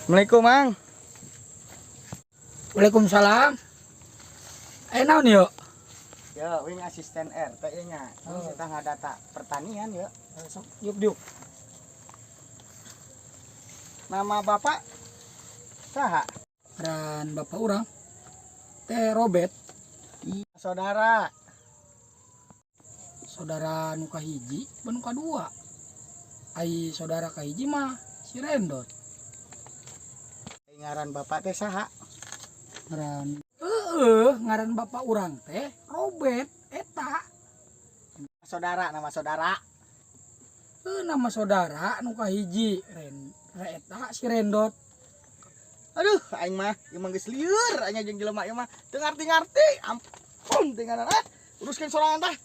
Assalamualaikum, Mang. Waalaikumsalam. Eh, naon yuk? Ya, wing asisten RT nya. Oh. Kita ngadata pertanian ya. Sok yuk diuk. Nama Bapak saha? Ngaran bapak urang teh Robert. Saudara. Saudara nu kahiji, nu kadua. Ai saudara kahiji mah si Rendot. Ngaran Bapak teh saha? Ngaran, heeh, ngaran bapak urang teh Robert eta. Saudara, nama saudara. Heuh, nama saudara nu kahiji Ren eta si Rendot. Aduh, aing mah ieu mah geus lieur aing jeung jelema ieu mah. Teu ngarti-ngarti. Ampun tinggalan ah. Uruskeun sorangan tah.